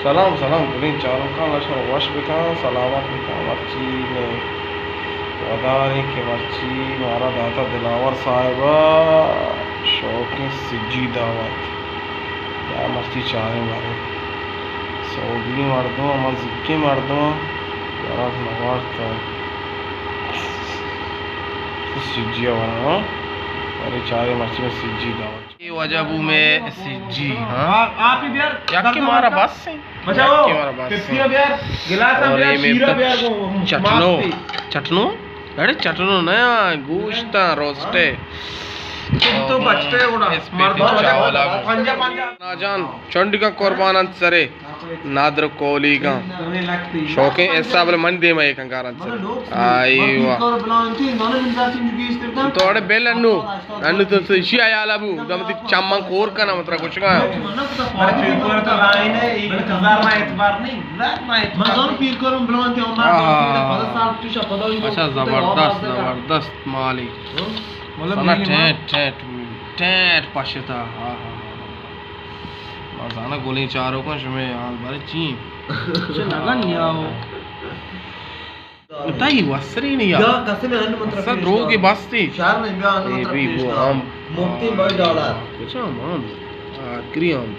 سلام، سلام، گلیں چاروکاں، شما وش بکن، سلامت بکن۔ مرچی مئے وداریں کہ مرچی مارا داتا دلاور صاحب ءَ شوقیں سجی دعوت۔ یا مرچی چاریں باریں سعودی مردم، ہما زیکیں مردم، ورگ نوارت سجی ءَ ورگ، باریں چاریں مرچی مئے سجی دعوت۔ اے واجہ بو مئے سجی، ہاں۔ یکے مارا بس ایں۔ یکے مارا بس ایں۔ اور اے مئے چٹنو، چٹنو، اڑے چٹنو نہ، گوشت روسٹے۔ تو بچتے گڑا۔ اسپیتی چاولا۔ ناجان، چنڈگا قربان انت سرے۔ نادر کولیگاں۔ شوقیں حصہ بلے من دیما ایک انگار انت۔ آئی واہ۔ تو اڑے بل انو۔ انو تو، تو اشی حیال ابو۔ دم تی چمن کور کنا مترا کچھ کا۔ اچھا، زبردست، زبردست مالی۔ سنا ٹھیٹ، ٹھیٹ، ٹھیٹ پشتا۔ آہا۔ ما زاناں گلیں چاروکاں شمئے حال بارے چی؟ چہ نگن نیاؤ۔ تئی وسری نیا۔ بیا قسم ہن من ترا پیش داں۔ دروگے بستی۔ شر نہیں، بیا ہن من ترا پیش داں۔ ہم۔ مفتی بھائی ڈالر۔ کچھ ہم، ہم۔ آخری ہم۔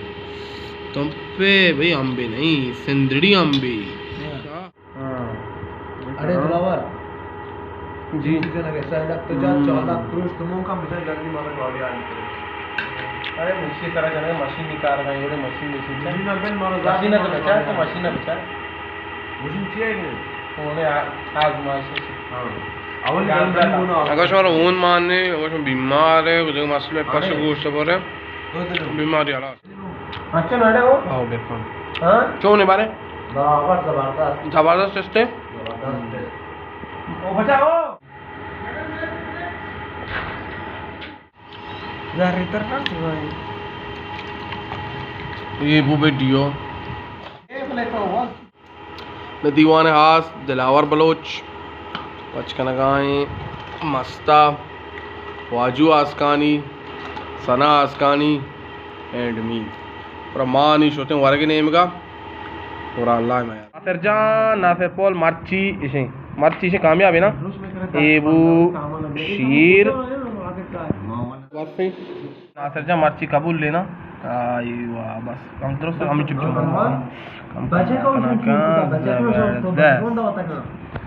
تم پہ بھائی ہم بھی نہیں، سندڑی ہم بھی۔ ہاں۔ اڑے دلاور۔ جی۔ جی، جنگ ہے، سہ لکھ تو جا، ہم۔ چار لکھ پروش تمو کم بجائے جلدی مارا گاڑی آنی کرے۔ اڑے مشین سرا جنگ ہے، مشین نکال رہا ہے، اڑے مشین، مشین چاہیے۔ مشین نہ بل مارا مشین نہ تو بچا، تو مشین نہ بچا۔ مشین چی ہے کہ؟ اڑے آ-، آزمائش ہے۔ ہاں۔ اول گندن گنا۔ اگر شما اون ماننے، اگر شما بیمار ہے، کچھ مسئلہ ہے، پس گوشت پر ہے، بیماری حالا۔ اچھا، ناڑے ہو؟ آؤ، بے فون۔ ہاں؟ چون ہے بارے؟ برابر زبردست۔ زبردست ٹیسٹ ہے؟ زبردست ٹیسٹ۔ او بچا ہو؟ زہری تر نہ سوائے۔ یہ بو بے ڈیو۔ اے بلے تو ہوا۔ مئے دیوان ءِ ہاس دلاور بلوچ پچ کنگا ایں، مستا واجو آسکانی، ثنا آسکانی اینڈ می۔ پر ما نی شتیں ورگ ءِ نیمگا، اور اللہ میار۔ ناصر جان، ناصر پول مرچی اشیں، مرچی اشیں کامیاب ہے نا؟ اے بو شیر۔ ناصر جان مرچی قبول لینا۔ آئی واہ، بس ہم درست ہم چپ چپ۔ کم کنا کنا زبردست۔